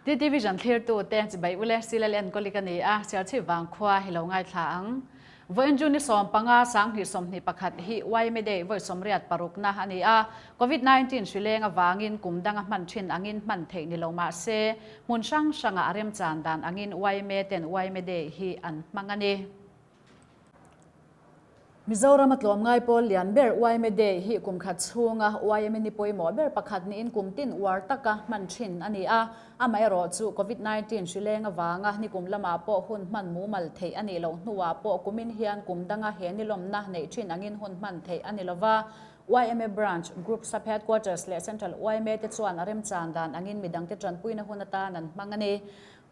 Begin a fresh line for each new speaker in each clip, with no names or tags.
TT Vision thlirtu te chibai ule Silal enkawl ka ni a, Serchhip vangkhua hi lo ngaithla ang. Vawiin June ni 15 2021 hi YMA Day vawi 86 na a ni a, Covid 19 hri leng avangin kum danga hman thin angin hman theih ni lo mah se, hmun hrang hrangah a remchan dan angin YMA ten YMA Day hi an hmang a ni. Mizoram a tlawm ngai pawl lian ber YMA Day hi kum khat chhunga YMA ni pawimawh ber pakhat niin kum tin uar taka hman thin a ni a. Amaherawh chu Covid 19 hri leng avanga nikum lamah pawh hun hman mumal theih a nih loh hnuah pawh kumin hian kum danga he nilawmna neih thin angin hun hman theih a ni lova. YMA Branch, Group Sub Headquarters leh Central YMA te chuan a remchan dan angin midangte tanpuina hun atan an hmang a ni.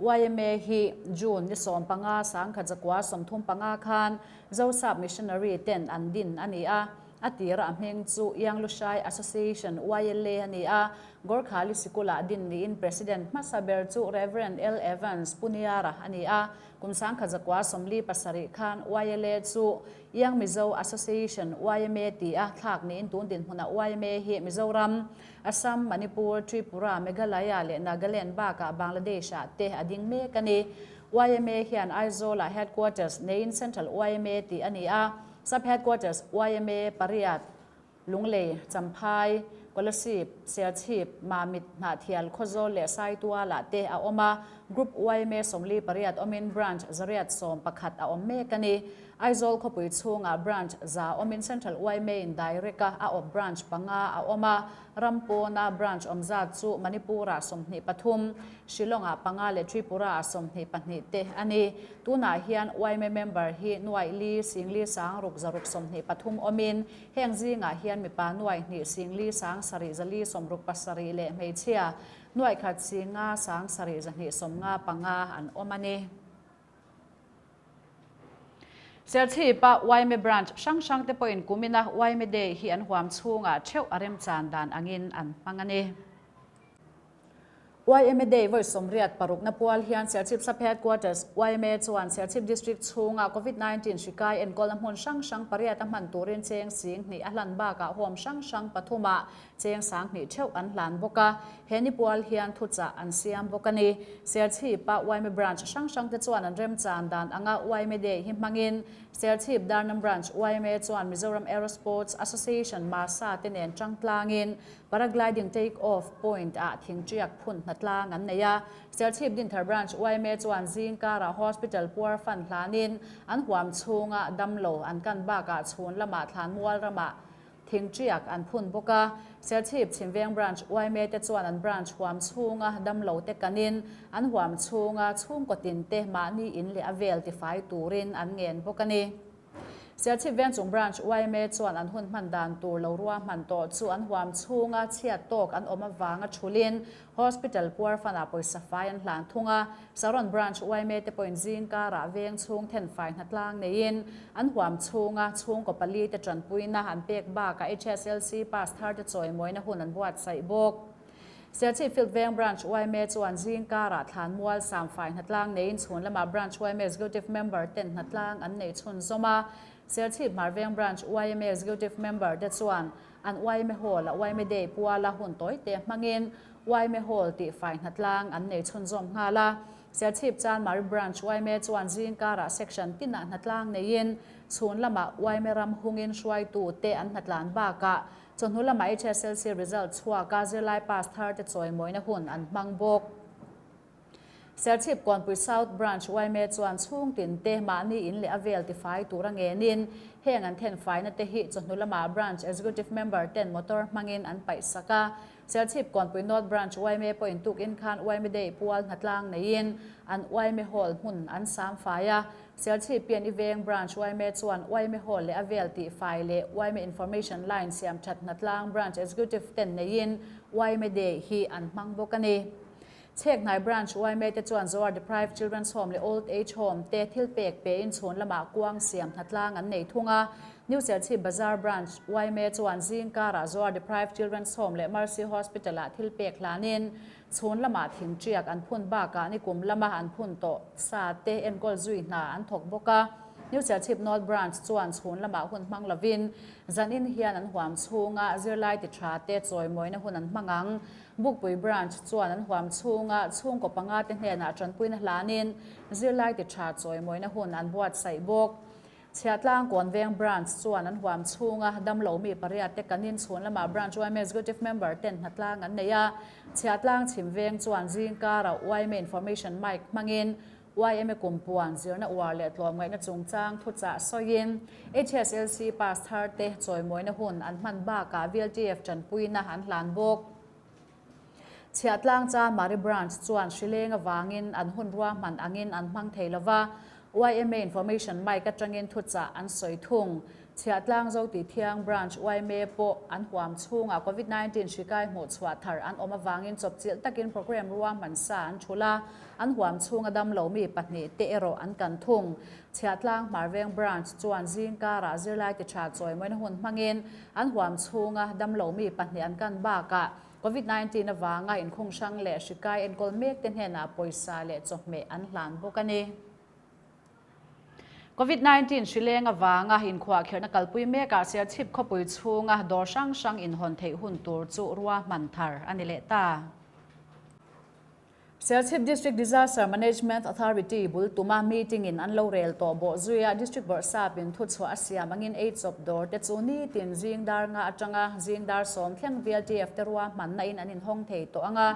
YMA hi June ni 15 1935 khan Zosap Missionary ten an din a ni a, a tira a hming chu Young Lushai Association, YLA, a ni a, Gorkhali Sikula din niin President hmasa ber chu Rev. L. Evans Puniara a ni a, kum 1947 khan YLA chu Young Mizo Association, YMA, ti a thlak niin tun dinhmunah YMA hi Mizoram, Assam, Manipur, Tripura, Meghalaya leh Nagaland bakah Bangladesh-ah te a ding mek a ni. YMA hian Aizawl-ah headquarters neiin Central YMA tih a ni a, Sub-headquarters YMA pariat, Lunglei, Champhai, Kolasib, Serchhip, Mamit, Hnahthial, Khawzawl leh Saitualah te a awm a, Group YMA 48 awmin Branch 111 a awm mek a ni. Aizawl khawpui chhungah Branch za awmin Central YMA in direct a a awp Branch panga a awm a, ram pawna Branch awm zat chu Manipur-ah 23, Shillong-ah panga leh Tripura-ah 22 te a ni. Tunah hian YMA member hi nuaih li singli sang ruk zaruk 23 awmin heng zingah hian mipa nuaih hnih singli sang sarih zali sawmruk pasarih leh hmeichhia nuaih khat singa sang sarih zahnih sawmnga panga an awm a ni. Serchhip-a YMA Branch hrang hrang te pawhin kumina YMA Day hi an huam chhungah theuh a remchan dan angin an hmang a ni. YMA Day vawi 86 na pual hian Serchhip Sub Headquarters YMA chuan Serchhip District chhunga Covid 19 hri kai enkawlna hmun hrang hrang pariat a hman turin cheng sing hnih a hlan bakah home hrang hrang pathumah cheng sang hnih theuh an hlan bawk a, he ni pual hian thuchah an siam bawk a ni. Serchhip-a YMA Branch hrang hrang te chuan an remchan dan anga YMA Day hi hmangin Serchhip Darnam Branch YMA chuan Mizoram Aerosports Association MASA te nen tang tlangin Paragliding Take Off Point ah thingṭiak phun hna tlang an nei a. Serchhip Dinthar Branch YMA chuan zing karah Hospital puar fan hlanin an huam chhunga damlo an kan bakah chhun lamah thlanmual ramah Thingṭiak an phun bawk a, Serchhip Chhimveng Branch YMA te chuan an branch huam chhunga damlo te kanin an huam chhunga chhungkaw tin te mahni in leh a vel tifai turin an ngen bawk a ni. Serchhip Vengchung Branch YMA chuan an hun hman dan tur lo rua hman tawh chu an huam chhunga chhiat tawk an awm avanga thulin Hospital puar fanah pawisa fai an hlan thung a, Saron Branch YMA te pawhin zing karah veng chhung thenfai hnatlang neiin an huam chhunga chhungkaw pali te tanpuina an pek bakah HSLC pass thar te chawimawina hun an buatsaih bawk. Serchhip Field Veng Branch YMA chuan zing karah thlanmual samfai hnatlang neiin chhun lamah Branch YMA Executive Member ten hnatlang an nei chhunzawm a, Serchhip Hmar Veng Branch YMA Executive Member te chuan An YMA Hall a YMA Day puala hun tawi te hmangin YMA Hall tih fai hnatlang an nei chhunzawm nghal a. Serchhip Chanmari Branch YMA chuan zing karah section tinah hnatlang neiin chhun lamah YMA ram hungin hruaitu te an hnatlan bakah chawhnu lamah HSLC result chhuaka zirlai pass thar te chawimawina hun an hmang bawk. Serchhip Kawnpui South Branch YMA chuan chhung tin te mahni in leh a vel tifai tur a ngenin heng an then faina te hi chawhnu lamah Branch Executive Member ten motor hmangin an paih sak a. Serchhip Kawnpui North Branch YMA pawhin tukin khan YMA Day pual hnatlang neiin an YMA Hall hmun an sam fai a. Serchhip PNE Veng Branch YMA chuan YMA Hall leh a vel tihfai leh YMA Information Line siam that hnatlang Branch Executive ten neiin YMA Day hi an hmang bawk a ni. Chhekhnai Branch YMA te chuan Zoar Deprived Children's Home leh Old Age Home te thil pek pein chhun lamah kuang siam hnatlang an nei thung a. New Serchhip Bazar Branch YMA chuan zing karah Zoar Deprived Children's Home leh Mercy Hospital ah thil pek hlanin chhun lamah thingṭiak an phun bakah nikum lama an phun tawh sa te enkawl zui hna an thawk bawk a. New Serchhip North Branch chuan chhun lamah hun hmang lovin zanin hian an huam chhunga zirlai ti tha te chawimawina hun an hmang ang. Bukpui Branch chuan an huam chhunga chhungkaw panga te hnenah tanpuina hlanin zirlai ti tha chawimawina hun an buatsaih bawk. Chhiahtlang Kawnveng Branch chuan an huam chhunga damlo mi pariat te kanin chhun lamah Branch yma Executive Member ten hnatlang an nei a. Chhiahtlang Chhimveng chuan zingkara yma Information Mic hmangin yma kumpuan zirna uar leh tlawmngaihna chungchang thuchah sawiin HSLC pass thar te chawimawina hun an hman bakah VLTF tanpuina an hlan bawk. Chhiahtlang cha Mari Branch chuan hrileng avangin an hun ruahman angin an hmang thei lova, yma Information Mic atangin thuchah an sawi thung. Chhiahtlang Zotithiang Branch yma pawh an huam chhungah Covid 19 hri kai hmuh chhuah thar an awm avangin chawpchilh takin programme ruahman sa an thul a, an huam chhunga damlo mi pahnihte erawh an kan thung. Chhiahtlang Hmarveng Branch chuan zingkarah zirlai ti tha chawimawina hun hmangin an huam chhunga damlo mi pahnih an kan bakah Covid 19 avanga inkhung hrang leh hri kai enkawl mek te hnenah pawisa leh chawhmeh an hlan bawk a ni. Covid 19 hri leng avanga inkhuahkhirhna kalpui mekah Serchhip khawpui chhunga dawr hrang hrang inhawn theih hun tur chu ruahman thar a ni leh ta. Serchhip District Disaster Management Authority bul tuma meeting in an lo rel tawh bawh zuia District Bawrhsap in thuchhuah a siam angin ei chawp dawr te chu nitin zing dar nga atanga zing dar sawm thleng VLTF te ruahmanna in an inhawng thei tawh anga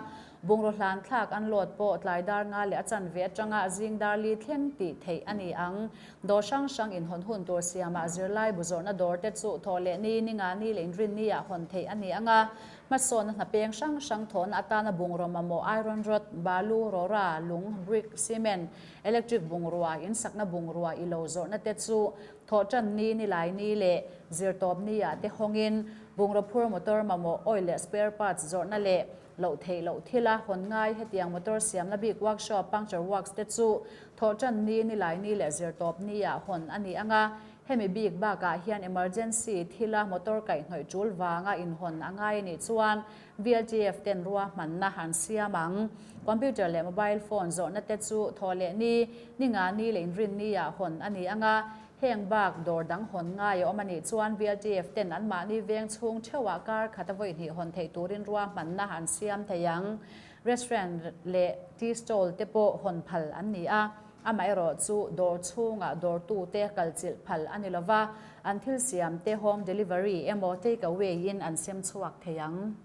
bungraw hlan thlak an load pawh tlai dar nga leh a chanve atanga zing dar li thleng tih theih a ni ang. Dawr hrang hrang inhawn hun tur siamah zirlai bu zawrhna dawr te chu thawh leh ni, ni nga ni leh inrin ni ah hawn theih a ni anga Hmasawnna hna peng hrang hrang thawhna atana bungraw mamawh iron rod, balu, rawra, lung, brick, cement, electric bungrua, insakna bungrua i lo zawrhna te chu thawhtan ni, nilai ni leh zirtawp ni ah te hawngin bungraw phur motor mamawh oil leh spare parts zawrhna leh loh theih loh thila hawn ngai hetiang motor siamna bik workshop, puncture works te chu thawhtan ni, nilai ni leh zirtawp ni ah hawn a ni anga Hemi bik bakah hian emergency thila motor kaihhnawih tul vanga inhawn a ngai a nih chuan VLTF ten ruahmanna an siam ang. Computer leh mobile phone zawhna te chu thaw leh ni, ni nga ni leh inrin ni ah hawn a ni ang a, heng bak dawr dang hawn ngai a awm a nih chuan VLTF ten anmahni veng chhung theuhah kar khat a vawi hnih hawn theih turin ruahmanna an siam thei ang. Restaurant leh tea stall te pawh hawn phal an ni a. Amaherawh chu dawr chhungah dawrtute kalchilh phal a ni lova, an thil siamte home delivery emaw take away in an sem chhuak thei ang.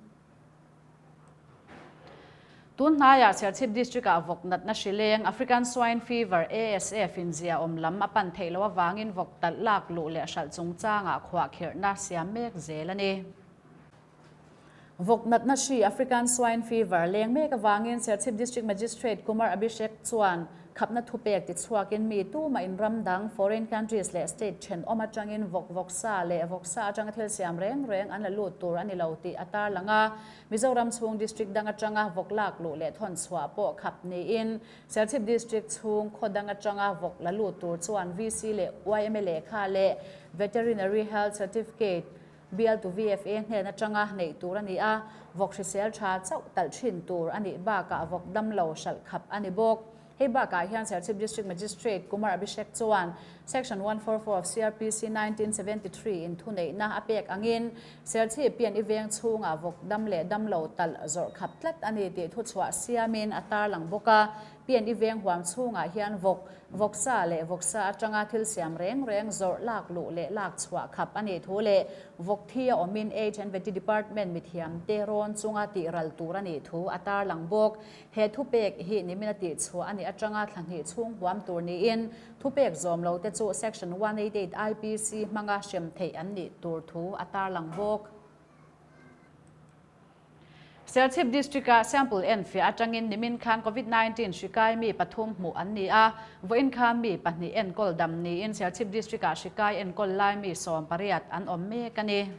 Tun hnaiah Serchhip District-ah vawk natna hri leng African Swine Fever, ASF, in zia awm lam a pan theih loh avangin vawk talh lak luh leh hralh chungchangah khuahkhirhna siam mek zel a ni. Vawk natna hri African Swine Fever leng mek avangin Serchhip District Magistrate Kumar Abhishek chuan khapna thupek tichhuakin mi tumah in ram dang, foreign countries, leh state thenawm atangin vawk vawksa leh vawksa atanga thil siam reng reng an la lut tur a ni lo tih a tarlang a. Mizoram chhung district dang atanga vawk lak luh leh thawn chhuah pawh khap niin Serchhip District chhung khaw dang atanga vawk la lut tur chuan VC leh yma lehkha leh Veterinary Health Certificate Bialtu VFA hnen atanga neih tur a ni a, vawk hrisel tha chauh talh thin tur a nih bakah vawk damlo hralh khap a ni bawk. Hei bakah hian Serchhip District Magistrate Kumar Abhishek chuan Section 144 of CrPC 1973 in thuneihna a pek angin Serchhip pian i veng chhungah vawk dam leh damlo talh zawrh khap tlat a ni tih thuchhuah siamin a tarlang bawk a. Pian i veng huam chhungah hian vawk, vawksa leh vawksa atanga thil siam reng reng zawrh lak luh leh lak chhuah khap a nih thu leh vawk thi a awmin Age and Vety Department mithiamte rawn chunga tih ral tur a nih thu a tarlang bawk. He thupek hi nimin a tih chhuah a nih atanga thla hnih chhung huam tur niin thupek zawm lo te chu Section 188 IPC hmanga hrem theih an nih tur thu a tarlang bawk. Serchhip District-a sample enfiah atangin nimin khan Covid 19 hri kai mi pathum hmuh an ni a, vawiin khan mi pahnih enkawl dam niin Serchhip District-ah hri kai enkawl lai mi 18 an awm mek a ni.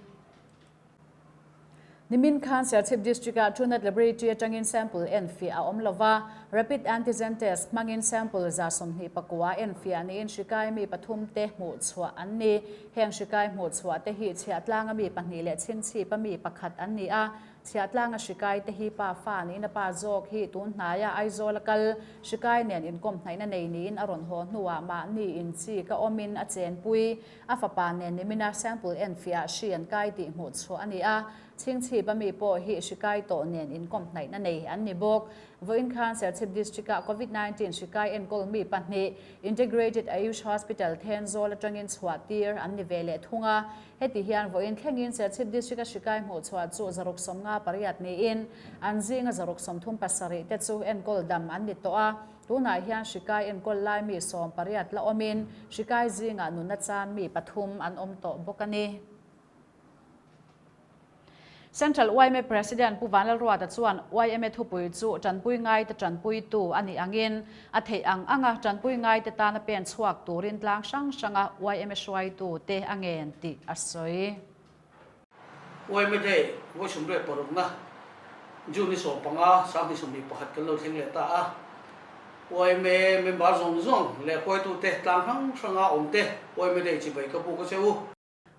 Nimin khan Serchhip District-ah Truenat Laboratory atangin sample enfiah a awm lova, Rapid Antigen Test hmangin sample 29 enfiah niin hri kai mi pathum te hmuh chhuah an ni. Heng hri kai hmuh chhuah te hi Chhiahtlanga mi pahnih leh Chhingchhipa mi pakhat an ni a. Chhiahtlanga hri kai te hi pa fa niin a pa zawk hi tun hnaia Aizawl a kal hri kai nen inkawm hnaihna nei niin a rawn haw hnuah mahni inchi ka awmin a chenpui a fapa nen nimina sample enfiah hri an kai tih hmuh chhuah a ni a. Chhingchhip a mi pawh hi hri kai tawh nen inkawm hnaihna nei an ni bawk. Vawiin khan Serchhip District-ah Covid 19 hri kai enkawl mi pahnih Integrated Ayush Hospital Thenzawl atangin chhuah tir an ni ve leh thung a. Heti hian vawiin thlengin Serchhip District-a hri kai hmuh chhuah chu 658 niin an zinga 637 te chu enkawl dam an ni tawh a. Tunah hian hri kai enkawl lai mi 18 la awmin hri kai zingah nunna chan mi pathum an awm tawh bawk a ni. Central yma President Pu Vanlalruata chuan yma thupui chu tanpui ngaite tanpuitu a nih angin a theih ang anga tanpui ngaite tana pen chhuak turin tlang hrang hranga yma hruaitute a ngen tih a sawi.
Yma Day vawi 16na June ni 15, 2021 kan lo thleng leh ta a. Yma member zawng zawng leh hruaitute tlang hrang hranga awmte yma Day chibai ka buk a che u.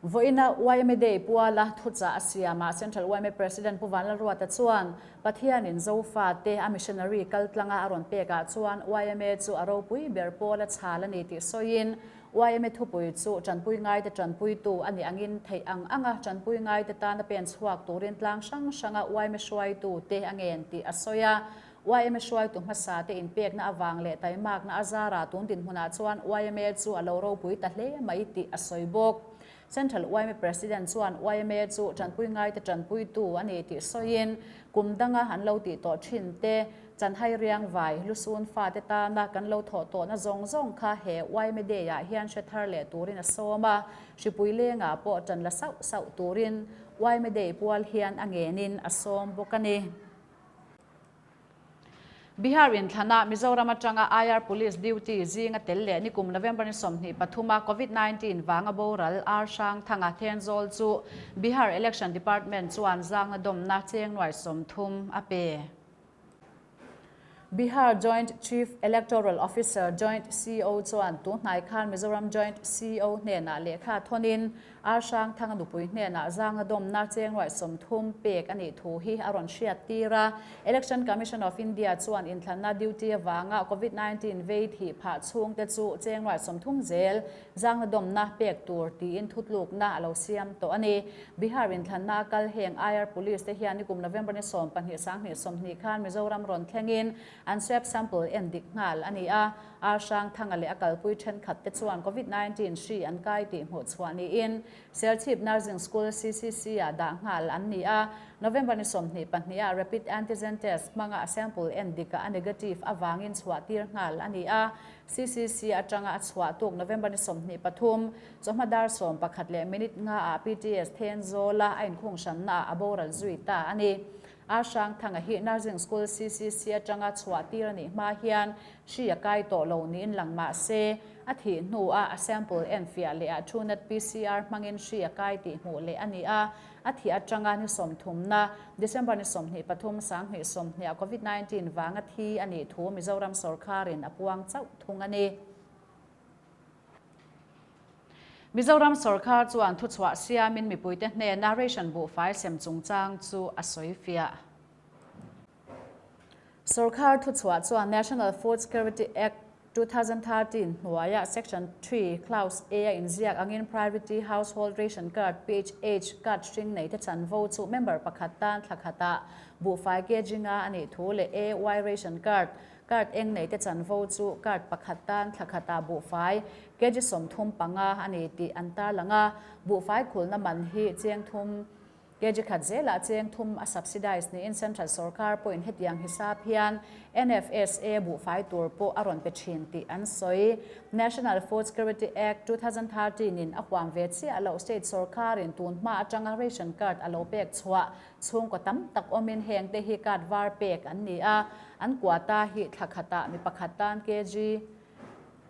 Vawiina yma Day puala thuchah a siamah Central yma President Pu Vanlalruata chuan Pathianin Zofate a missionary kaltlanga a rawn pekah chuan yma chu a ropui ber pawl a chhal a ni tih sawiin yma thupui chu tanpui ngaite tanpuitu a nih angin theih ang anga tanpui ngaite tana pen chhuak turin tlang hrang hranga yma hruaitute a ngen tih a sawi a. Yma hruaitu hmasa te inpekna avang leh taimakna a zarah tun dinhmunah chuan yma chu a lo ropui ta hle mai tih a sawi bawk. Central yma President chuan yma chu tanpui ngaite tanpuitu a ni tih sawiin kum danga an lo tih tawh thin te, chanhai riang vai, lusun fate tana kan lo thawh tawhna zawng zawng kha he yma Day-ah hian hre thar leh turin a sawm a, hripui lengah pawh tan la sauh sauh turin yma Day pual hian a ngenin a sawm bawk a ni. Bihar inthlana Mizoram atanga IR Police duty zinga tel leh nikum November ni 23 a Covid 19 vanga boral R Hrangthanga Thenzawl chu Bihar Election Department chuan zangna dawmna cheng nuai 30 a pe. Bihar Joint Chief Electoral Officer Joint CO chuan tunhnai khan Mizoram Joint CO hnenah lehkha thawnin R Hrangthanga nupui hnenah zanga dawmna cheng ruai 30 pek a nih thu hi a rawn hriat tir a. Election Commission of India chuan inthlanna duty avanga Covid 19 vei thih phah chhungte chu cheng ruai 30 zel zangna dawmna pek tur tiin thutlukna a lo siam tawh a ni. Bihar inthlanna a kal heng IR Police te hian nikum November ni 12 2020 khan Mizoram rawn thlengin an swab sample en dik nghal a ni a. R Hrangthanga leh a kalpui thenkhat te chuan Covid 19 hri an kai tih hmuh chhuah niin Serchhip Nursing School CCC ah dah nghal an ni a. November ni 22 ah rapid antigen test hmanga a sample en dikah a negative avangin chhuah tir nghal a ni a. CCC atanga a chhuah tuk November ni 23 chawhma dar 11 leh minute nga ah PTS Thenzawla a inkhung hranna ah a boral zui ta a ni. R Hrangthanga hi Nursing School CCC atanga chhuah tir a nih hma hian hri a kai tawh lo niin lang mah se, a thih hnuah a sample enfiah leh ah TrueNat PCR hmangin hri a kai tih hmuh leh a ni a. A thih atanga ni 30na December ni 23 2020 ah Covid 19 vanga thi a nih thu Mizoram sorkarin a puang chauh thung a ni. Mizoram sorkar chuan thuchhuah siamin mipuite hnena ration buhfai sem chungchang chu a sawi fiah. Sorkar thuchhuah chuan National Food Security Act 2013 hnuaia Section 3 Clause A a inziak angin Priority Household Ration Card PHH card hring nei te chanvo chu member pakhat tan thla khatah buhfai kg nga a nih thu leh AY Ration Card card eng nei te chanvo chu card pakhat tan thla khatah buhfai kg 35 a ni tih an tarlang a, buhfai khulna man hi cheng thum kg khat zelah cheng thum a subsidize niin Central sorkar pawhin hetiang hisap hian NFSA buhfai tur pawh a rawn pe thin tih an sawi. National Food Security Act 2013 in a huam ve chiah loh state sorkarin tun hma atanga ration card a lo pek chhuah chhungkaw tam tak awmin heng te hi card var pek an ni a, an quota hi thla khatah mi pakhat tan kg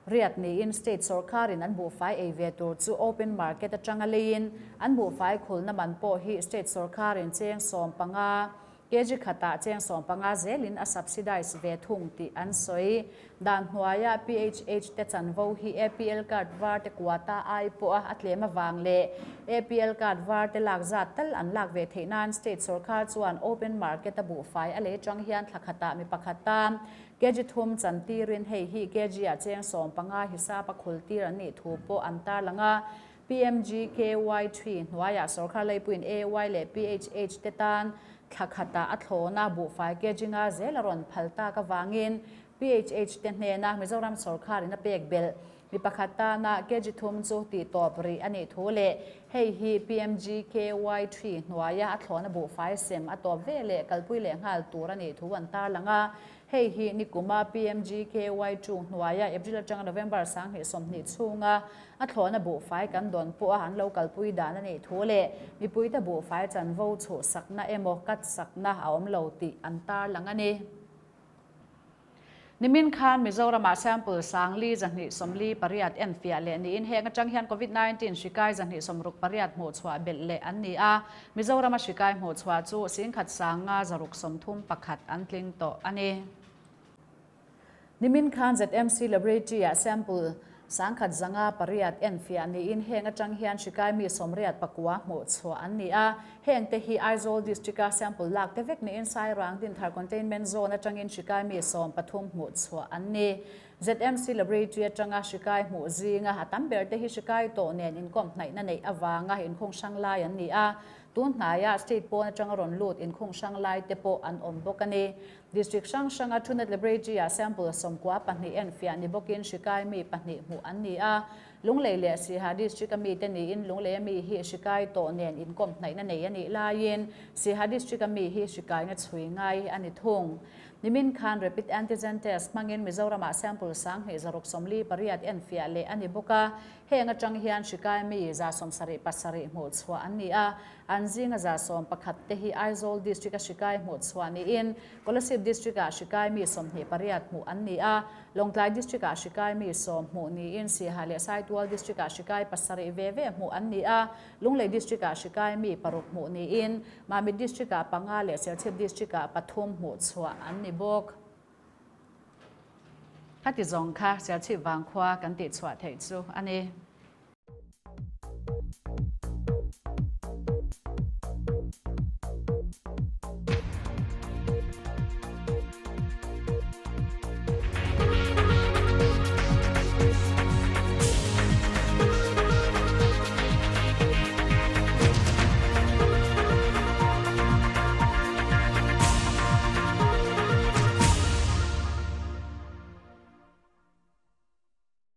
riat niin state sorkarin an buhfai ei ve tur chu open market atanga leiin an buhfai khulna man pawh hi state sorkarin cheng 15. Kg khatah cheng 15 zelin a subsidize ve thung tih an sawi. Dan hnuaia PHH te chanvo hi APL card var te quota ai pawha a tlem avang leh APL card var te lak zat tal an lak ve theih nan state sorkar chuan open market a buhfai a lei chang hian thla khatah mi pakhat tan kg thum chan tirin hei hi kg ah cheng 15 hisap a khul tir an nih thu pawh an tarlang a. PMGKY3 hnuaiah sorkar leipuiin AY leh PHH te tan thla khatah a thlawna buhfai kg nga zel a rawn phal tak avangin PHH te hnena Mizoram sorkarin a pek belh. Mi pakhat tana kg thum chu tih tawp rih a nih thu leh hei hi PMGKY3 hnuaia a thlawna buhfai sem a tawp ve leh kalpui leh nghal tur a nih thu an tarlang a. Hei hi nikuma PMGKY2 hnuaia April atanga November 2020 chhunga a thlawhna buhfai kan dawn pawha an lo kalpui dan a nih thu leh mipuite buhfai chanvo chhuhsakna emaw katsakna a awm lo tih an tarlang a ni. Nimin khan Mizoramah sample 4248 enfiah leh niin heng atang hian Covid-19 hri kai 268 hmuhchhuah belh leh an ni a. Mizorama hri kai hmuhchhuah chu 1531 an tling tawh a ni. Nimin khan ZMC Laboratory-ah sample 1508 enfiah niin heng atang hian hri kai mi 89 hmuhchhuah an ni a. Heng te hi Aizawl District-a sample lak te vek niin Sairang Dinthar Containment Zone atangin hri kai mi 13 hmuhchhuah an ni. ZMC Laboratory atanga hri kai hmuh zinga a tam ber te hi hri kai tawh nen inkawm hnaihna neih avanga inkhung hrang lai an ni a. Tun hnaiah state pawn atanga rawn lut inkhung hrang lai te pawh an awm bawk a ni. District hrang hranga Truenat Laboratory-ah sample 92 enfiah ni bawkin hri kai mi pahnih hmuh an ni a. Lunglei leh Siha District-a mite niin Lungleia mi hi hri kai tawh nen inkawm hnaihna nei a nih laiin Siha District-a mi hi hri kaina chhui ngai a ni thung. Nimin khan Rapid Antigen Test hmangin Mizoramah sample 2648 enfiah leh a ni bawk a. Heng atang hian hri kai mi 77 hmuhchhuah an ni a. An zinga 11 te hi Aizawl District-a hri kai hmuhchhuah niin Kolasib District-ah hri kai mi 28 hmuh an ni a. Lawngtlai District-ah hri kai mi 10 hmuh niin Siaha leh Saitual District-ah hri kai pasarih ve ve hmuh an ni a. Lunglei District-ah hri kai mi paruk hmuh niin Mamit District-ah panga leh Serchhip District-ah pathum hmuhchhuah an ni bawk. Khati zawng kha Serchhip vangkhua kan tihchhuah theih chu a ni.